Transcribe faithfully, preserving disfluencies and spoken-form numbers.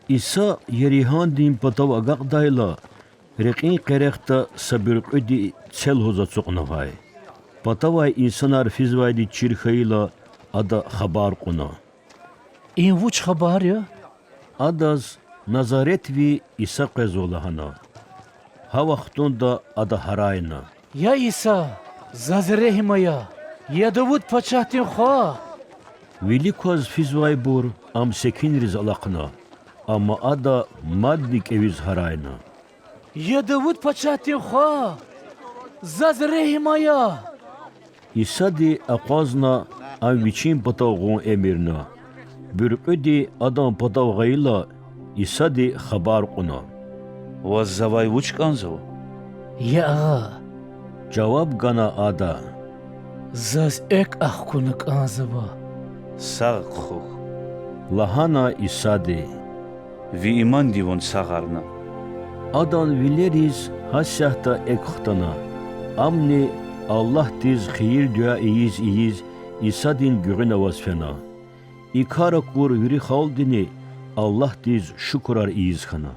Иса Еригьандин патав агакьдайла, рекьин къерехда са буьркьуьди це лугьуз ацукьнавай. Патавай инсанар физвайди чир хьайила, Ада хабар кьуна: Им вуч хабар я? Адаз Назаретви Иса къвезва лагьана. Гьа вахтунда Ада гьарайна: Я Иса, заз регьим ая! Я Давуд пачагьдин хва! Вилик кваз физвайбур Ам секинриз алахъна, амма Ада мадни кӀевиз гьарайна: Я Давуд пачагьдин хва, заз регьим ая! Исади акъвазна Ам вичин патав гъун эмирна. Буьркьуьди Адан патав гъайила, Исади хабар кьуна: Ваз завай вуч кӀанзава? Я Агъа,— жаваб гана ада,— заз экв ахкуна кӀанзава. Сагъ хъхьухь,— лагьана Исади. Ви иманди вун сагъарна. Адан вилериз гьасятда экв хтана. Амни, Аллагьдиз хийир-дуьа ийиз-ийиз, Исадин гуьгъуьна аваз фена. И кар акур вири халкьдини Аллагьдиз шукурар ийиз хьана.